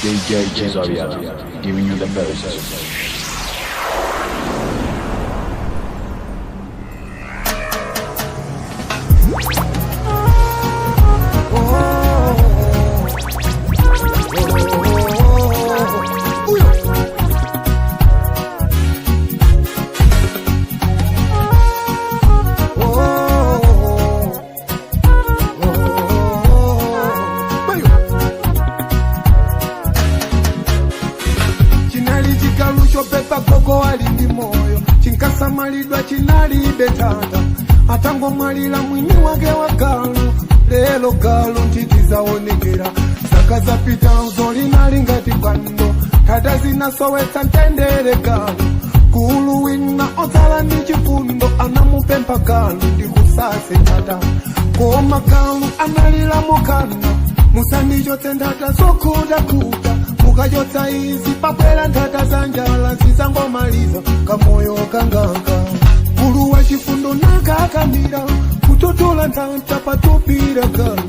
DJ Chizoviano, giving you the best. Chinali chigalu chopepa gogo ali ndi moyo, chinkasamalidwa chinalibe tata, atangomwalira mwini wake wa galu. Lero galu ntitizaonekera zaka zapitazo linali ngati bwando, tata zinasowetsa mtendere galu. Kulu wina odzala ndi chifundo anamupempha galu ndi kusase tata, koma galu analira mokana: "Musandichotse nthata zokhutakuta, mukachotsa izi pabwera nthata za njala zizangomaliza kamoyo kangaka." Mkulu wa chifundo nakakamira kutotola nthata patupira galu.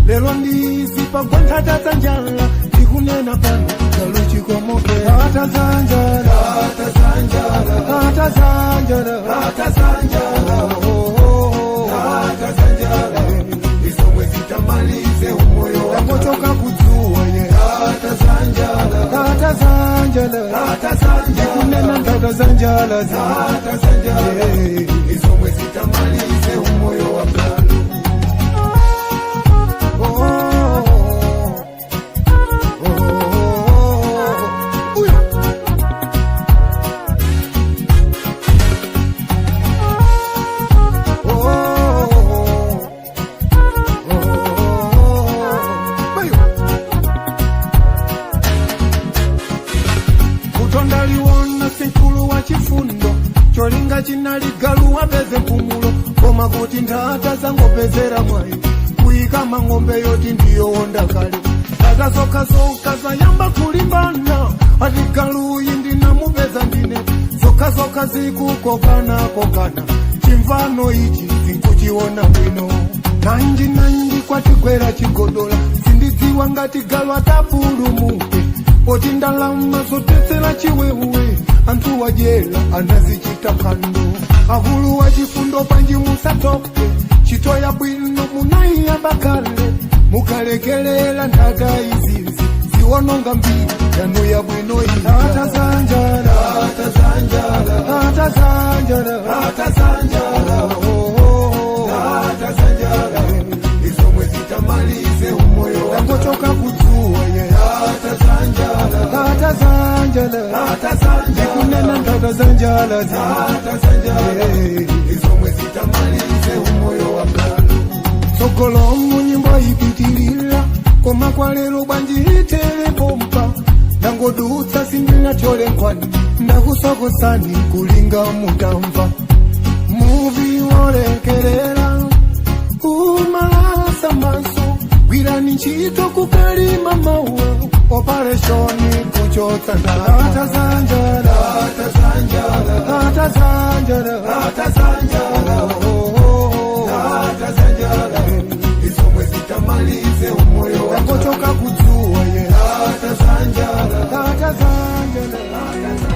Lero ndi izi pagwa nthata za njala, ndikunena pano galu chikomokera. Nthata za njala, nthata za njala, nthata za njala, nthata za njala, oh, oh, oh. Nthata za njala izomwe zitamalize umoyo tangochoka kudzuwa ye. Nthata za njala, nthata za njala, nthata za njala, ndikunena nthata za njala, nthata za njala izomwe zitamalize umoyo wa galu. Oh, oh, oh, oh, uyo. Oh, oh, oh, oh. Kutondaliona sinkulu wa chifundo, cholinga chinali galu wapeze mpumulo, koma kuti nthata zangopezera mwayi kuyika mang'ombe yoti ndiyowonda kale. Nthata zokhazokha zayamba kulimbana, ati galuyi ndinamupeza ndine. Zokhazokha zikukokanakokana, chimvano ichi zinkuchiona bwino. Nanji nanji kwatigwera chigodola, sindidziwa ngati galu atapulumuke, poti ndalama zotetsera chiwewe anthu wadyera anazichita phwando. Akulu wa chifundo panji musatope, ntchito yabwino munayiyamba kale, mukalekelela nthata izizi ziwononga mbiri yanu yabwino iyi. Nthata za njala, nthata za njala, nthata za njala, nthata za njala, oh, oh, oh. Nthata za njala izomwe zitamalize umoyo tangochoka kudzuwa ye. Nthata za njala, nthata za njala, nthata za njala, ndikunena nthata za njala, nthata za njala izomwe zitamalize umoyo wa galu. Tsogolomu nyimbo ipitilira, koma kwa lero bwanji itere pompa. Ndangodutsa, sindinachole nkhwani, ndakusokosani kulinga mutamva. Muvi wolekerera umalasa maso, gwirani ntchito kukalima mawa, operation kuchotsa nthata za njala, nthata za njala, nthata za njala, nthata za njala, oh, oh, oh. Nthata za njala izomwe zitamalize umoyo tangochoka kudzuwa ye. Nthata za njala, nthata za njala, nthata za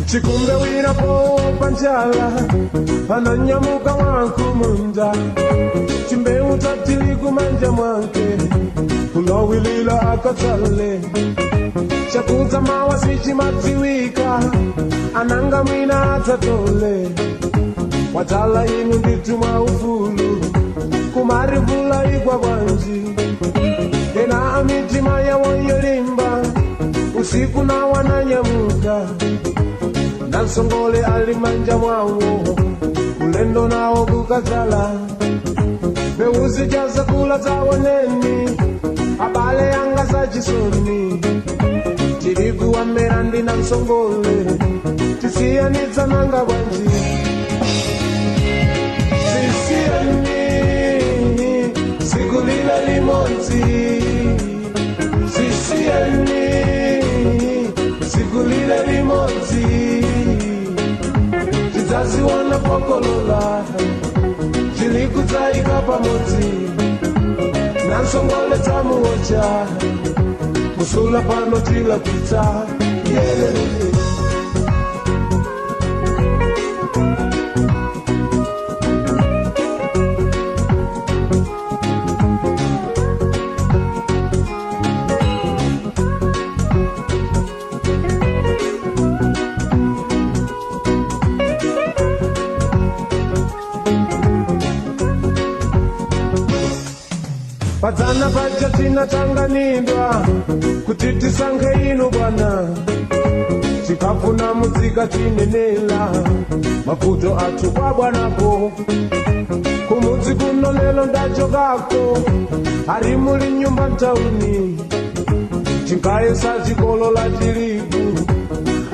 Chikumbe wirapo panjala ananyamuka wankumunda chimbeu tatili kumanja mwanke kulowilila akatale chakuza mawa sichimatiwika ananga mwina atatole watala inu ndituma ufulu kumarivula igwa bwanji ena amitima yawo yolimba usiku na wananyamuka nansongole alimanja mwawo ulendo nawo kukatala bewuzijaza kula zawoneni abale yanga za chisoni tirigu. Pamera ndina msongole tisiyanitsa nanga bwanji. Sisiyani sikulila limodzi, sisiyani sikulila limodzi, tidzaziona pokolola tilikutsaika pamodzi nansongole tsamuocha kusula pano tilapita yelele. Padzana paja tinatanganidwa kuti tisankhe inu bwana, tikafuna mudzika tinenela mavuto athu kwa bwanapo. Kumudzi kuno lelo ndachokako ari muli nyumba mtauni tinkayesa chikolola tirigu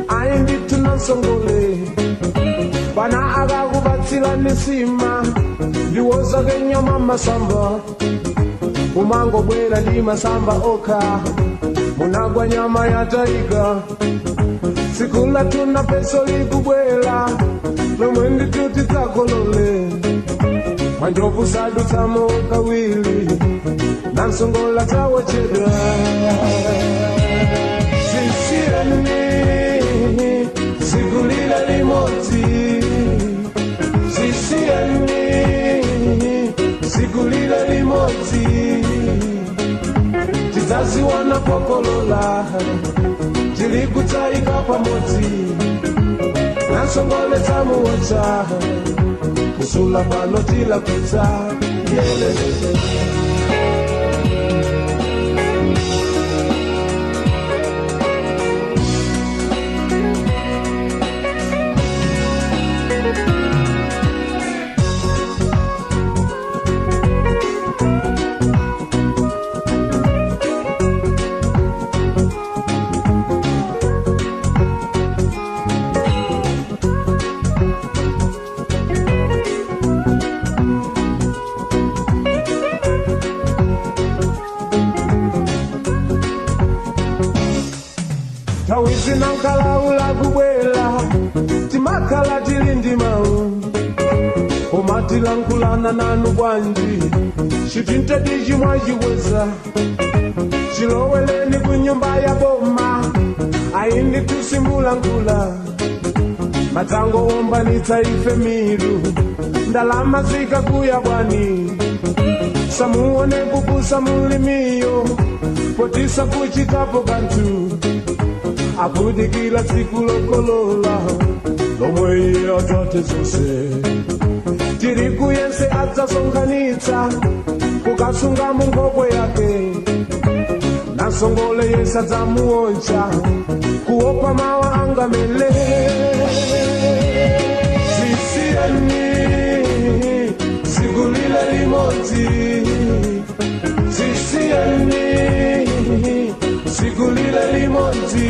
ayi ndithu nansongole bwana akakubatsira nisima ndiwozake nyama masamba umangobwera ndi masamba okha munagwa nyama yataika tsiku lathu peso likubwera lomwe ndithu tidzakolole manjovu sadutsamo kawiri nansongola tawochedwa. Sisiyani sikulila limodzi, sisiyani sikulila limodzi, tidzaziona pokolola tilikutsaika pamodzi nansongole tsamuocha kusula pano tilakwitsa yelelele. Tawizina nkalaula kubwela timakhala tili ndi mawu koma tilankhulana nanu bwanji chitintedi chimwa chikweza chiloweleni ku nyumba ya boma ayindi tusimulankhula matsango ombanitsa ife milu ndalama zikakuya bwani samuone kupusa mulimiyo potisa kuchitapo kanthu akudikila tsiku lokolola lomwe iye adzate zonse tiri kuyense adzasonkhanitsa kukasunga munkhokwe yake nansongole yense adzamuoncha kuopa mawa angamele. Sisiyani sikulila limodzi, sisiyani sikulila limodzi,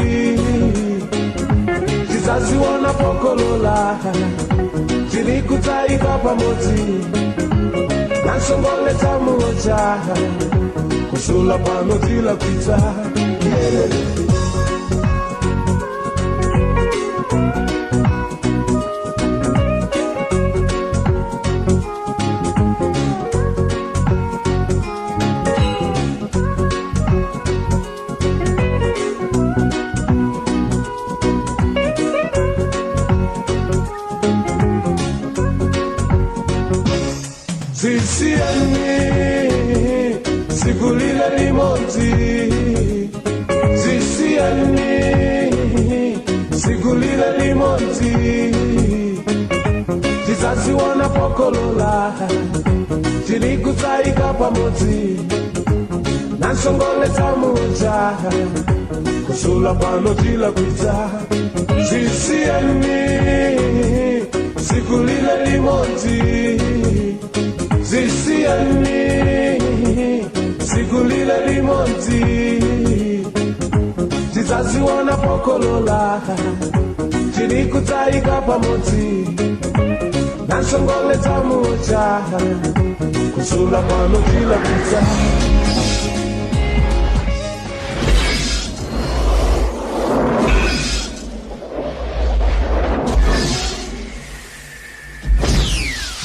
tidzaziona pokolola tilikutsaika pamodzi nansongole tsamuocha kusula pano tilakwitsa yelele. Sisiyani sikulila limodzi, sisiyani sikulila limodzi, tidzaziona pokolola tilikutsaika pamodzi nansongole tsamuocha kusula pano tilakwitsa. Sisiyani sikulila limodzi, sisiyani sikulila limodzi, Tizaziona pokolola, tiri kutsaika pamodzi, nansongole mucha, kusula pano tilakwitsa.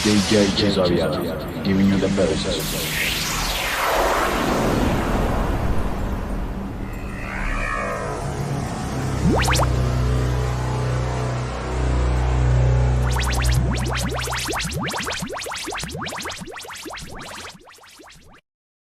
DJ Cesaria, giving you the best.